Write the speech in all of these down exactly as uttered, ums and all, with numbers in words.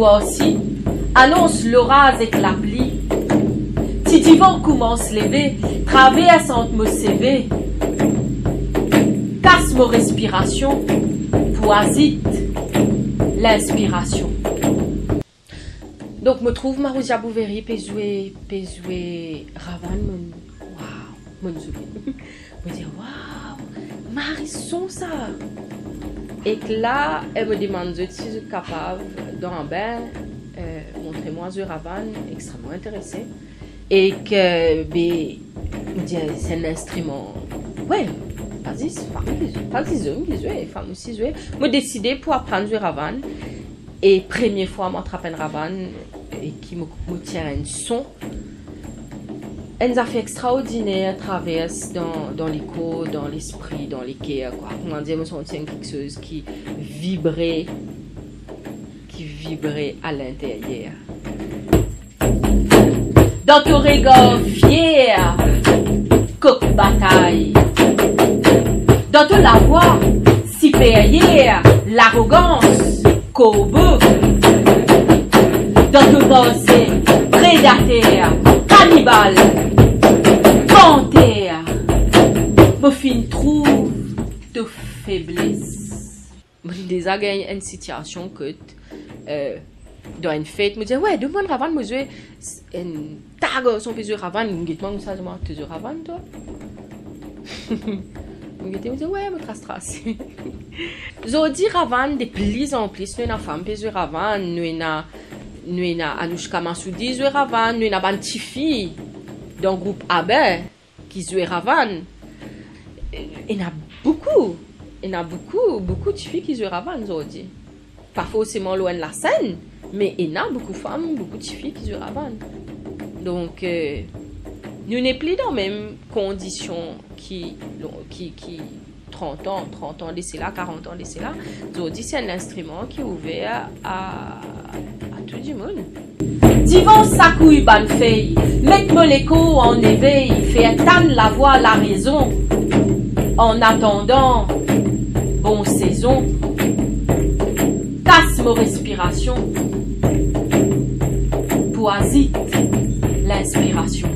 Twa osi, anons loraz ek lapli. Ti divan koumans leve, travers ant mo seve. Kas mo respirasion pou azit linspirasion. Donk, mo trouv Marouzia Bouverie pe zwe, pe zwe ravann, mo, waw, mo zwe. Mo dir, "Waw, mari son sa!" Ek la, eh, mo demann zot si zot kapav, dan enn, eh, montre mwa zwe ravann, extreman interese. Ek, be, mo dir, se enn instriman, we, pa zis fam ki zwe, pa zis zom ki zwe, fam osi zwe. Mo deside pou aprann zwe ravann. E premie fwa mo atrap enn ravann, e ki mo, mo tir enn son, enn zafer extraordiner travers dan, dan lekor, dan lespri, dan leker, kwa. Kouma dir, mo santi enn kiksoz ki vibre, ki vibre a linteryer. Dan to regar fier, kok batay. Dan to lavwa siperyer, larogans, korbo. Dan to panse, predater, kanibal, panter. Mo finn trouv to febles. Mo deza gagn enn sitiasion kot, eh, dan enn fet, mo dir, "We, donn mwa enn ravann, mo zwe." S-, enn ta garson pe zwe ravann, mo get mwa koumsa, mo, "To zwe ravann, twa?" Mo gete, mo dir, "We, mo tras tras." Zordi ravann, de pli an pli, nou ena fam pe zwe ravann, nou ena, nou ena Anoushka Massoudi zwe ravann, nou ena bann tifi dan group ABBA ki zwe ravann. Ena boukou, ena boukou, boukou tifi ki zwe ravann zordi. Pa forseman lor enn lasenn, me ena boukou fam, boukou tifi ki zwe ravann. Donk, eh, nou nepli dan mem kondision ki, ki, ki trant an, trant an de sela, karant an de sela. Zordi, se enn instriman ki ouver a, a tou dimoun. Divan sakouy bann fey, met mo lekor an evey, fer tann lavwa larezon. An atandan bon sezon, kas mo respirasion pou azit linspirasion.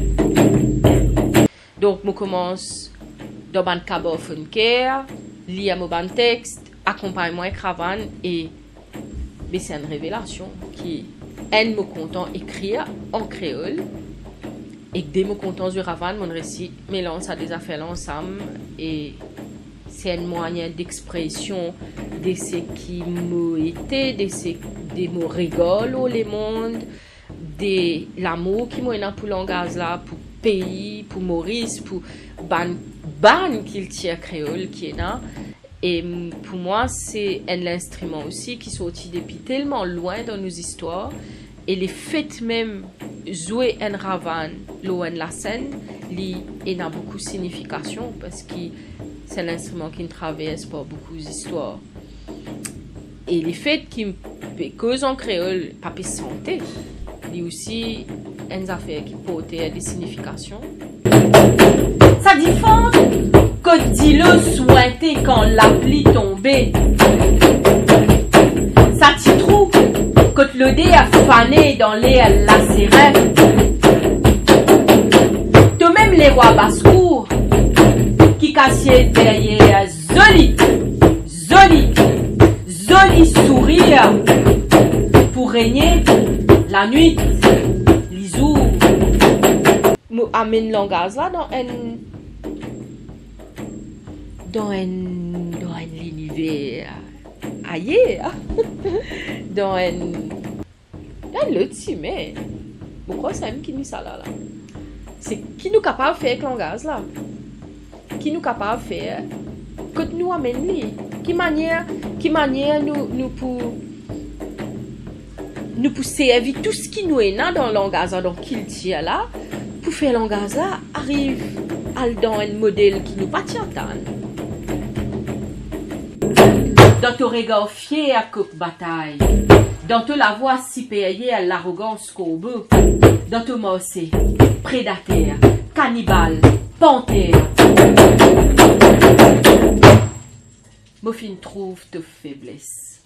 Donk, mo koumans dan bann kabar fonn ker, lir mo bann text, akonpagn mwa ek ravann e be se enn revelasion ki enn mo kontan ekrir an kreol, ek de mo kontan zwe ravann, mo'nn resi melanz sa de zafer la ansam, e se enn mwayin dexpresion de seki mo ete, de se, de mo regar lor lemond, de lamour ki mo ena pou langaz la, pou pei, pou Moris, pou bann, bann kiltir kreol ki ena. E, m, pou mwa, se enn linstriman osi ki sorti depi telman lwin dan nou zistwar. E lefet mem zwe enn ravann lor enn lasenn, li ena boukou signifikasion, parski se enn linstriman ki travers par boukou zistwar. E lefet ki pe koz an kreol, pa pe sante, li osi enn zafer ki porter de signifikasion. Sa divan kot dilo swinte kan lapli tonbe. Sa ti trou kot loder fane dan ler laserin. To mem lerwa baskour ki kasiet deryer zoli, zoli, zoli sourir pou regne lanwit, lizour. Mo amenn langaz la dan enn, dan enn, dan enn liniver ayer, dan enn, dan enn lot sime. Mo krwar samem ki nou sa la la. Se ki nou kapav fer ek langaz la? Ki nou kapav fer? Kot nou amenn li? Ki manier, ki manier nou, nou pou, nou pou servi tou seki nou ena dan langaz la, dan kiltir la, pou fer langaz la ariv al dan enn model ki nou pa ti atann? Dan to regar fier, kok batay. Dan to lavwa siperyer, larogans, korbo. Dan to marse, predater, kanibal, panter. Mo finn trouv to febles.